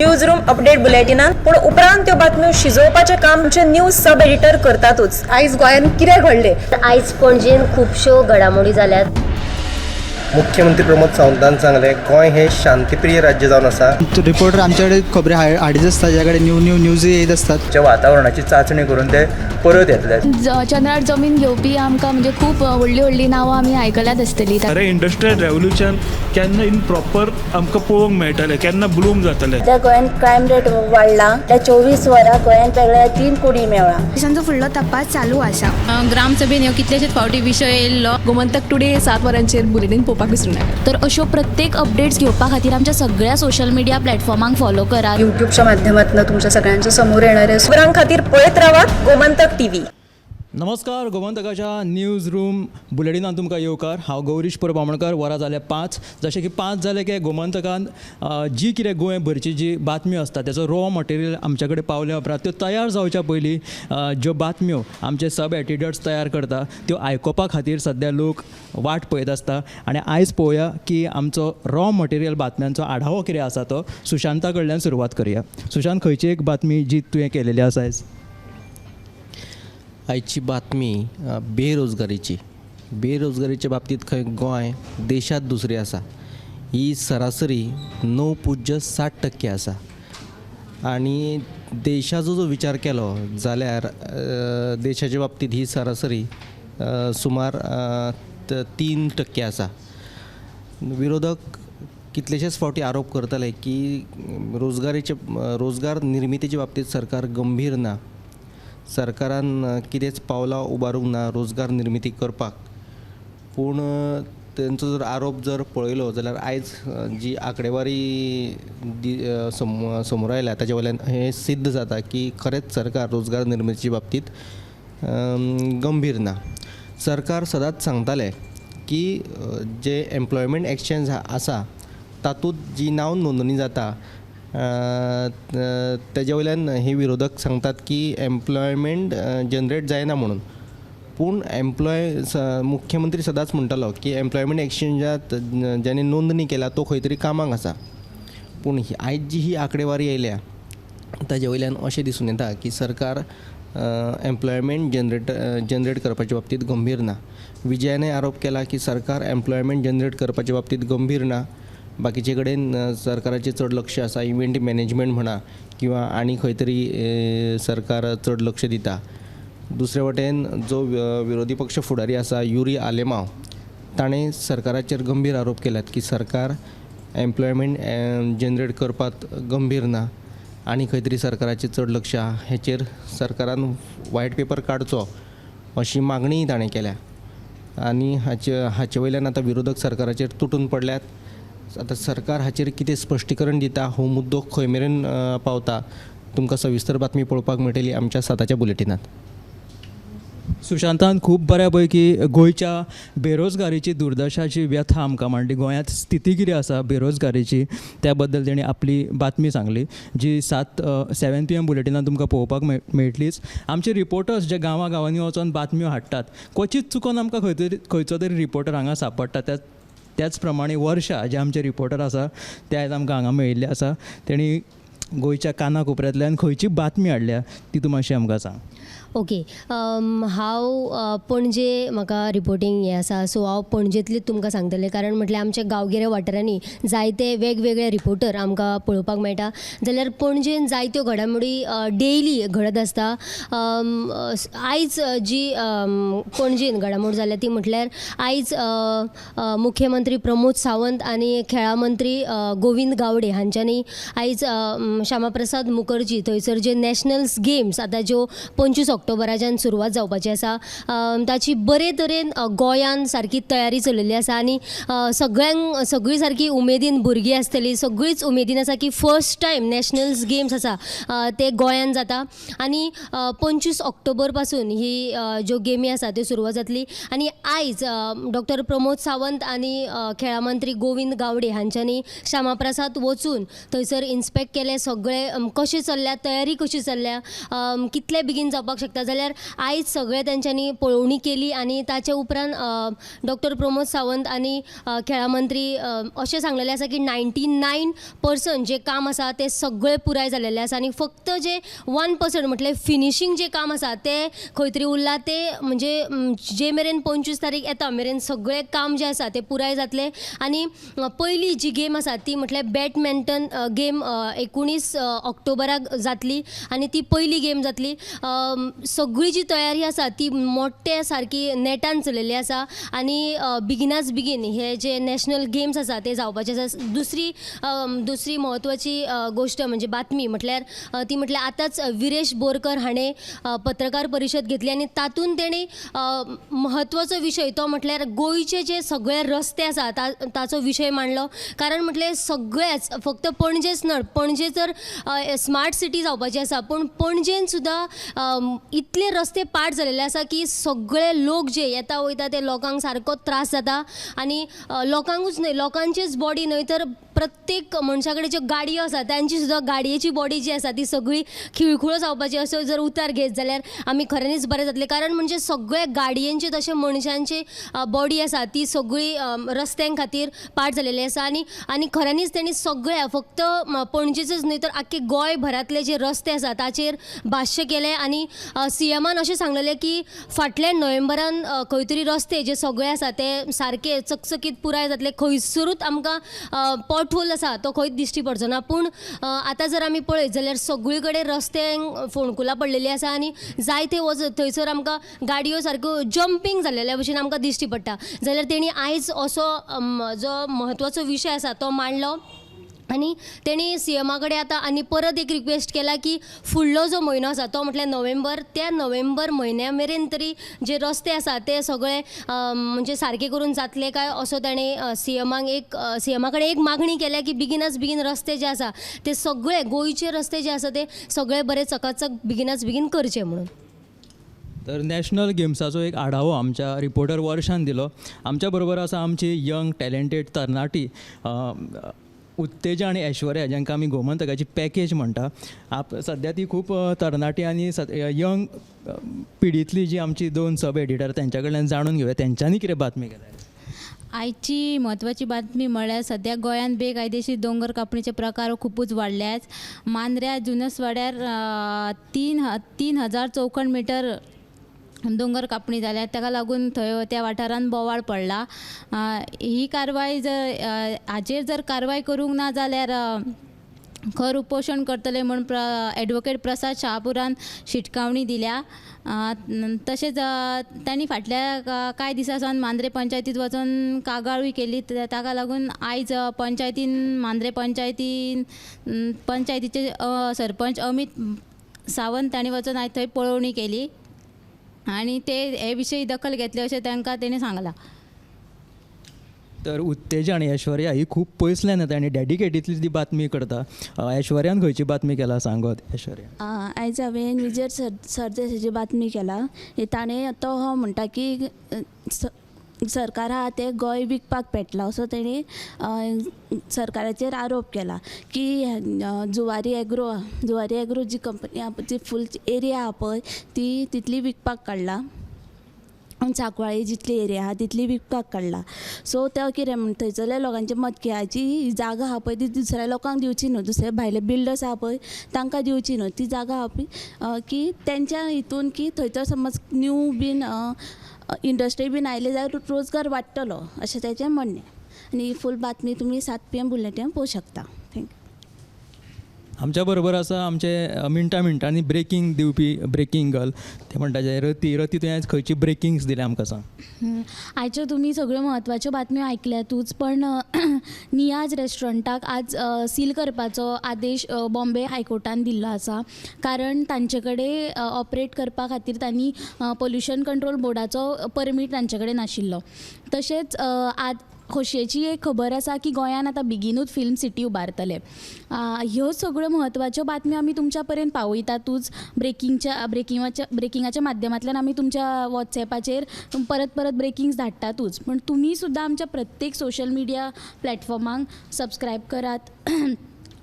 News room update बुलेटिनान. पूण उपरांत त्यो बातम्यो शिजोवपाचें काम आमचे न्यूज सब एडिटर करतातूच. आयज गोंयांत कितें घडलें? आयज पणजेन खुबश्यो घडामोडी जाल्यात. मुख्यमंत्री प्रमोद सावंतान सांगलें, गोंय हें शांतीप्रिय राज्य जावन आसा. रिपोर्टर आमच्याकडे खबरी हाडीत आसता, ज्या कडेन न्यू न्यू न्यूज येत आसतात. च्या वातावरणाची चांचणी करून ते परत येतले. चंद्रार जमीन घेवपी आमकां म्हणजे खूब व्हडलीं व्हडलीं नांवां आमी आयकल्यात आसतलीं. खरें इंडस्ट्रियल रेवोल्युशन केन्ना इन प्रॉपर आमकां पळोवंक मेळटलें, केन्ना ब्लूम जातलें? सध्या गोंयांत क्रायम रेट वाडला. त्या 24 वरां गोंयांत वेगळ्या तीन कुडी मेवळा. पोलिसांचो फुडलो तपास चालू आसा. ग्रामसभेन ह्यो कितलेशेच फावटी विशय येयल्लो. गोमंतक टुडे 7 वरांचेर बुलेटीन पळोवपाक विसरूं नाका. तर अश्यो प्रत्येक अपडेट्स घेवपा खातीर आमच्या सगळ्या सोशल मिडिया प्लॅटफॉर्मांक फॉलो करात. युट्यूबच्या माध्यमातून तुमच्या सगळ्यांच्या समोर येणार आहे. खबरां खातीर पळयत रावात गोमंतक टीव्ही. नमस्कार, गोमंतकाच्या न्यूज रूम बुलेटिनान तुमकां येवकार. हांव गौरीश परब आमोणकर. वरां जाल्या 5. जशें की 5 जालें की गोमंतकान जी कितें गोंयभरची जी बातम्यो आसता, तेचो रॉ मटेरियल आमच्या कडेन पावल्या उपरांत, त्यो तयार जावच्या पयलीं ज्यो बातम्यो आमचे सब एडिटर्स तयार करता, त्यो आयकुपा खातीर सद्या लोक वाट पळयत आसता. आनी आयज पळोवया की आमचो रॉ मटेरियल बातम्यांचो आढावो कितें आसा तो. सुशांता कडल्यान सुरवात करया. सुशांत, खंयची एक बातमी जी तुवें केलेली आसा आयज? आयची बातमी बेरोजगारीची. बेरोजगारीच्या बाबतींत खंय गोंय देशांत दुसरी आसा. ही सरासरी 9.7% आसा आनी देशाचो जो विचार केलो जाल्यार देशाच्या बाबतींत ही सरासरी सुमार 3% आसा. विरोधक कितलेशेच फावटी आरोप करताले की रोजगारीचे रोजगार निर्मितीच्या बाबतींत सरकार गंभीर ना, सरकारान कितेंच पावलां उबारूंक ना रोजगार निर्मिती करपाक. पूण तेंचो जर आरोप जर पळयलो जाल्यार आयज जी आंकडेवारी दी समोर आयल्या, ताजे वयल्यान हें सिद्ध जाता की खरेंच सरकार रोजगार निर्मितीचे बाबतींत गंभीर ना. सरकार सदांच सांगतालें की जे एम्प्लॉयमेंट एक्सचेंज आसा, तातूंत जी नांव नोंदणी जाता, तेजे वयल्यान हे विरोधक सांगतात की एम्प्लॉयमेंट जनरेट जायना म्हणून. पूण एम्प्लॉय मुख्यमंत्री सदांच म्हणटालो की एम्प्लॉयमेंट एक्सचेंजात ज्याने नोंदणी केल्या तो खंय तरी कामाक आसा. पूण आयज जी ही आंकडेवारी येयल्या, ताजे वयल्यान अशें दिसून येता की सरकार एम्प्लॉयमेंट जनरेट करपाच्या बाबतींत गंभीर ना. विजयानय आरोप केला की सरकार एम्प्लॉयमेंट जनरेट करपाच्या बाबतींत गंभीर ना, बाकीचे कडेन सरकाराचें चड लक्ष आसा. इव्हेंट मॅनेजमेंट म्हणा किंवा आनी खंय तरी सरकार चड लक्ष दिता. दुसरे वटेन जो विरोधी पक्ष फुडारी आसा युरी आलेमांव, ताणें सरकाराचेर गंभीर आरोप केल्यात की सरकार एम्प्लॉयमेंट जनरेट करपाक गंभीर ना आनी खंय तरी सरकाराचें चड लक्ष आहा. हेचेर सरकारान वायट पेपर काडचो अशी मागणीय ताणें केल्या आनी हाचे वयल्यान आतां विरोधक सरकाराचेर तुटून पडल्यात. आतां सरकार हाचेर कितें स्पश्टीकरण दिता, हो मुद्दो खंय मेरेन पावता, तुमकां सविस्तर बातमी पळोवपाक मेळटली आमच्या 7च्या बुलेटिनांत. सुशांतान खूब बऱ्या पैकी गोंयच्या बेरोजगारीची दुर्दशाची व्यथा आमकां मांडली. गोंयांत स्थिती कितें आसा बेरोजगारीची, त्या बद्दल तेणी आपली बातमी सांगली, जी 7 PM बुलेटिनान तुमकां पळोवपाक मेळटलीच. आमचे रिपोर्टर्स जे गांवां गांवांनी वचोन बातम्यो हाडटात, क्वचीत चुकोन आमकां खंय तरी खंयचो तरी रिपोर्टर हांगा सांपडटा. त्याच प्रमाणे वर्षा जे आमचे रिपोर्टर आसा, ते आयज आमकां हांगा मेळिल्ले आसा. तेणी गोंयच्या काना कोपऱ्यांतल्यान खंयची बातमी हाडल्या, ती तूं मातशी आमकां सांग. ओके, हांव पणजे म्हाका रिपोर्टींग हें आसा, सो हांव पणजेंतलीच तुमकां सांगतलें. कारण म्हटल्यार आमच्या गांवगिऱ्या वाठारांनी जायते वेगवेगळे रिपोर्टर आमकां पळोवपाक मेळटा, जाल्यार पणजेन जायत्यो घडामोडी डेली घडत आसता. आयज जी पणजेन घडामोड जाल्या ती म्हटल्यार आयज मुख्यमंत्री प्रमोद सावंत आनी खेळां मंत्री गोविंद गावडे हांच्यांनी आयज श्यामा प्रसाद मुखर्जी थंयसर जे नॅशनल्स गेम्स आतां ज्यो 25 ऑक्टोबराच्यान सुरवात जावपाची आसा, ताची बरे तरेन गोंयान सारकी तयारी चलयल्ली आसा आनी सगळ्यांक सगळीं सारकी उमेदीन भुरगीं आसतलीं, सगळींच उमेदीन आसा की फर्स्ट टायम नॅशनल्स गेम्स आसा ते गोंयान जाता आनी 25 ऑक्टोबर पासून ही ज्यो गेमी आसा त्यो सुरवात जातली. आनी आयज डॉक्टर प्रमोद सावंत आनी खेळां मंत्री गोविंद गावडे हांच्यांनी श्यामाप्रसाद वचून थंयसर इन्स्पेक्ट केलें सगळें, कशें चल्ल्या, तयारी कशी चल्ल्या, कितले बेगीन जावपाक शकता. शकता. जाल्यार आयज सगळें तेंच्यांनी पळोवणी केली आनी ताचे उपरांत डॉक्टर प्रमोद सावंत आनी खेळां मंत्री अशें सांगलेलें आसा की 99% जें काम आसा तें सगळें पुराय जालेलें आसा आनी फक्त जें 1% म्हटल्यार फिनिशींग जें काम आसा तें खंय तरी उरलां, तें म्हणजे जे मेरेन 25 तारीख येता मेरेन सगळें काम जें आसा तें पुराय जातलें. आनी पयली जी गेम आसा ती म्हटल्यार बॅडमिंटन गेम 19 ऑक्टोबराक जातली आनी ती पयली गेम जातली. सगळी जी तयारी आसा ती मोठे सारकी नेटान चलयल्ली आसा आनी बेगिनाच बेगीन हे जे नॅशनल गेम्स आसा ते जावपाचे आसा. दुसरी म्हत्वाची गोश्ट म्हणजे बातमी म्हटल्यार ती म्हटल्यार आतांच विरेश बोरकर हाणें पत्रकार परिशद घेतली आनी तातूंत तेणी म्हत्वाचो विशय तो म्हटल्यार गोंयचे जे सगळे रस्ते आसा ताचो विशय मांडलो. कारण म्हटलें सगळेच फक्त पणजेच न्हय, पणजे तर स्मार्ट सिटी जावपाची आसा पूण पणजेन सुद्दां इतले रस्ते पाड जालेले आसा की सगळे लोक जे येता वयता ते लोकांक सारको त्रास जाता आनी लोकांकूच न्हय, लोकांचीच बॉडी न्हय तर प्रत्येक मनशा कडेन ज्यो गाडयो आसा तांची सुद्दां गाडयेची बॉडी जी आसा ती सगळी खिळखुळो जावपाची. असो जर उतार घेत जाल्यार आमी खऱ्यांनीच बरें जातलें. कारण म्हणजे सगळे गाडयेंचे तशें मनशांची बॉडी आसा ती सगळी रस्त्यां खातीर पाड जालेली आसा आनी आनी खऱ्यांनीच तेणी सगळ्या फक्त पणजेचेच न्हय तर आख्खे गोंयभरांतले जे रस्ते आसा ताचेर भाश्य केलें आनी सीएमान अशें सांगलेलें की फाटल्या नोव्हेंबरान खंय तरी रस्ते जे सगळे आसा ते सारके चकचकीत पुराय जातले, खंयसरूच आमकां पोटहोल आसा तो खंयच दिश्टी पडचो ना. पूण आतां जर आमी पळयत जाल्यार सगळे कडेन रस्त्यांक फोंडकुलां पडलेलीं आसा आनी जायते वच थंयसर आमकां गाडयो सारक्यो जंपींग जाल्लेल्या भशेन आमकां दिश्टी पडटा. जाल्यार तेणी आयज असो जो म्हत्वाचो विशय आसा तो मांडलो आनी तेणी सीएमा कडेन आतां आनी परत एक रिक्वेस्ट केला की फुडलो जो म्हयनो आसा तो म्हटल्यार नोव्हेंबर, त्या नोव्हेंबर म्हयन्या मेरेन तरी जे रस्ते आसा ते सगळे म्हणजे सारके करून जातले काय असो ताणें सीएमाक एक सीएमा कडेन एक मागणी केल्या की बेगिनाच बेगीन रस्ते जे आसा ते सगळे गोंयचे रस्ते जे आसा ते सगळे बरे चकाचक बेगिनाच बेगीन करचे म्हणून. तर नॅशनल गेम्साचो एक आढावो आमच्या रिपोर्टर वर्षान दिलो. आमच्या बरोबर आसा आमची यंग टॅलेंटेड तरणाटी उत्तेजा आनी ऐश्वर्या, जांकां आमी गोमंतकाची पॅकेज म्हणटा. आप सद्या ती खूब तरणाटी आनी यंग पिढींतली जी आमची दोन सब एडिटर तेंच्या कडल्यान जाणून घेवया तेंच्यांनी कितें बातमी केल्या. आयची म्हत्वाची बातमी म्हळ्यार सद्या गोंयांत बेकायदेशीर दोंगर कापणीचे प्रकार खुबूच वाडल्यात. मांद्र्या जुनसवाड्यार 3000 चौखण मिटर दोंगर कापणी जाल्या, ताका लागून थंय त्या वाठारांत बोवाळ पडला. ही कारवाय जर हाचेर जर कारवाय करूंक ना जाल्यार खर उपोशण करतले म्हूण एडवोकेट प्रसाद शहापुरान शिटकावणी दिल्या. तशेंच तांणी फाटल्या कांय दिसां सावन मांद्रे पंचायतींत वचून कागाळूय केली. ताका लागून आयज पंचायतीन मांद्रे पंचायतीचे सरपंच अमीत सावंत तांणी वचून आयज थंय पळोवणी केली आनी ते हे विशयी दखल घेतले अशें तांकां तेणी सांगलां. तर उत्तेजा आनी ऐश्वर्या ही खूब पयसल्यान येता आनी डेडिकेटीतली ती बातमी करता. ऐश्वर्यान खंयची बातमी केला सांगत ऐश्वर्या? आयज हांवें विजय सरदेसाची बातमी केला. ताणें तो हो म्हणटा की सरकार आहा तें गोंय विकपाक पेटलां असो तेणी सरकाराचेर आरोप केला की जुवारी एग्रो जी कंपनी आहा जी फूल एरिया आहा पळय ती तितली विकपाक काडला, सांकवाळे जितली एरिया आहा तितली विकपाक काडला. सो तो कितें म्हणटा थंयसरल्या लोकांचें मत की हाजी जागा आहा पळय ती दुसऱ्या लोकांक दिवची न्हू, दुसरे भायले बिल्डर्स आहा पळय तांकां दिवची न्हू ती जागा आहा पळय की तेंच्या हितून की थंयसर समज न्यू बीन इंडस्ट्री बीन आयले जाल्यार रोजगार वाडटलो अशें तेचें म्हणणें. आनी फूल बातमी तुमी 7 PM bulletin पळोवंक शकता. Thank you. आमच्या बरोबर आसा आमचे मिनटां मिनटांनी ब्रेकींग दिवपी ब्रेकींग गर्ल, ते म्हणटा जे रती. रती, तुवें आयज खंयची ब्रेकिंग्स दिल्या आमकां सांग. आयच्यो तुमी सगळ्यो म्हत्वाच्यो बातम्यो आयकल्यातूच, पण नियाज रेस्टॉरंटाक आज सील करपाचो आदेश बॉम्बे हायकोर्टान दिल्लो आसा. कारण तांचे कडेन ऑपरेट करपा खातीर तांणी पोल्युशन कंट्रोल बोर्डाचो परमीट तांचे कडेन नाशिल्लो. तशेंच आज खोशयेची एक खबर आसा की गोंयान आतां बेगिनूच फिल्म सिटी उबारतले. ह्यो सगळ्यो म्हत्वाच्यो बातम्यो आमी तुमच्या पर्यंत पावयतातूच. ब्रेकिंगाच्या माध्यमांतल्यान आमी तुमच्या वॉट्सएपाचेर परत परत ब्रेकिंग्स धाडटातूच, पण तुमी सुद्दां आमच्या प्रत्येक सोशल मिडिया प्लॅटफॉर्मांक सबस्क्रायब करात,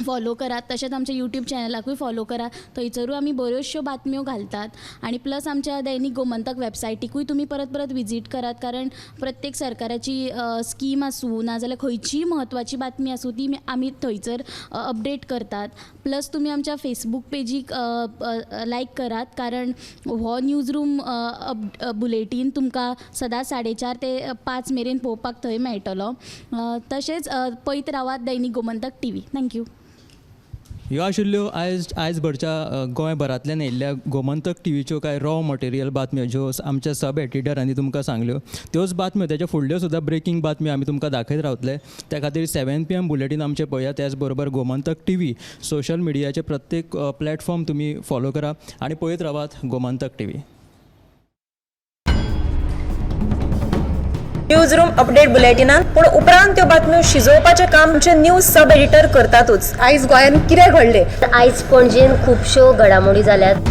फॉलो करात. तशेंच आमच्या यूट्यूब चॅनलाकूय फॉलो करात, थंयसरूय आमी बऱ्योचश्यो बातम्यो घालतात. आनी प्लस आमच्या दैनीक गोमंतक वेबसायटीकूय तुमी परत परत विजीट करात, कारण प्रत्येक सरकाराची स्कीम आसूं नाजाल्यार खंयचीय म्हत्वाची बातमी आसूं ती आमी थंयसर अपडेट करतात. प्लस तुमी आमच्या फेसबूक पेजीक लायक करात, कारण हो न्यूज रूम बुलेटीन तुमकां सदांच 4:30 ते 5 मेरेन पळोवपाक थंय मेळटलो. तशेंच पळयत रावात दैनीक गोमंतक टीव्ही. Thank you. ह्यो आशिल्ल्यो आयज भरच्या गोंयभरांतल्यान येयल्ल्या गोमंतक टीव्हीच्यो कांय रॉ मटेरियल बातम्यो ज्यो आमच्या सब एडिटरांनी तुमकां सांगल्यो त्योच बातम्यो. तेच्या फुडल्यो सुद्दां ब्रेकींग बातम्यो आमी तुमकां दाखयत रावतले. त्या खातीर 7 PM bulletin आमचें पळयात. त्याच बरोबर गोमंतक टीव्ही सोशल मिडियाचे प्रत्येक प्लॅटफॉर्म तुमी फॉलो करा आनी पळयत रावात Gomantak TV. News room update बुलेटिनान पूण उपरांत त्यो बातम्यो शिजोवपाचें काम आमचे न्यूज सब एडिटर करतातूच. आयज गोंयांत कितें घडलें, आयज पणजेन खुबश्यो घडामोडी जाल्यात.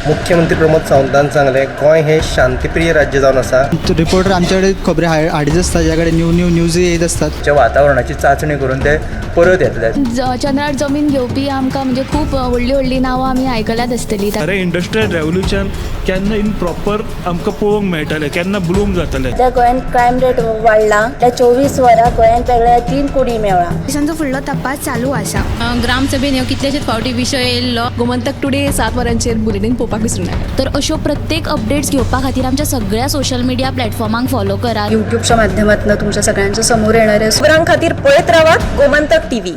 मुख्यमंत्री प्रमोद सावंतान सांगलें गोंय हें शांतीप्रिय राज्य जावन आसा. रिपोर्टर आमचे कडेन खबरी हाडीत आसता, ज्या कडेन न्यू न्यू न्यूज येयत आसतात. वातावरणाची चांचणी करून ते परत येतले. चंद्रार जमीन घेवपी आमकां म्हणजे खूब व्हडलीं व्हडलीं नांवां आमी आयकल्यात आसतलीं. खरें इंडस्ट्रियल रेवोल्युशन केन्ना इन प्रॉपर आमकां पळोवंक मेळटलें, केन्ना ब्लूम जातलें. सध्या गोंयांत क्रायम रेट वाडला, त्या 24 वरां गोंयांत वेगळ्या 3 कुडी मेळ्ळा. पोलिसांचो फुडलो तपास चालू आसा. ग्रामसभेन ह्यो कितलेशेच फावटी विशय येयल्लो. गोमंतक टुडे 7 वरांचेर बुलेटीन पळोवपाक विसरूं नाका. तर अश्यो प्रत्येक अपडेट्स घेवपा खातीर आमच्या सगळ्या सोशल मिडिया प्लॅटफॉर्मांक फॉलो करात. यूट्यूबच्या माध्यमातून तुमच्या सगळ्यांच्या समोर येणारे. खबरां खातीर पळयत रावात गोमंतक टीव्ही.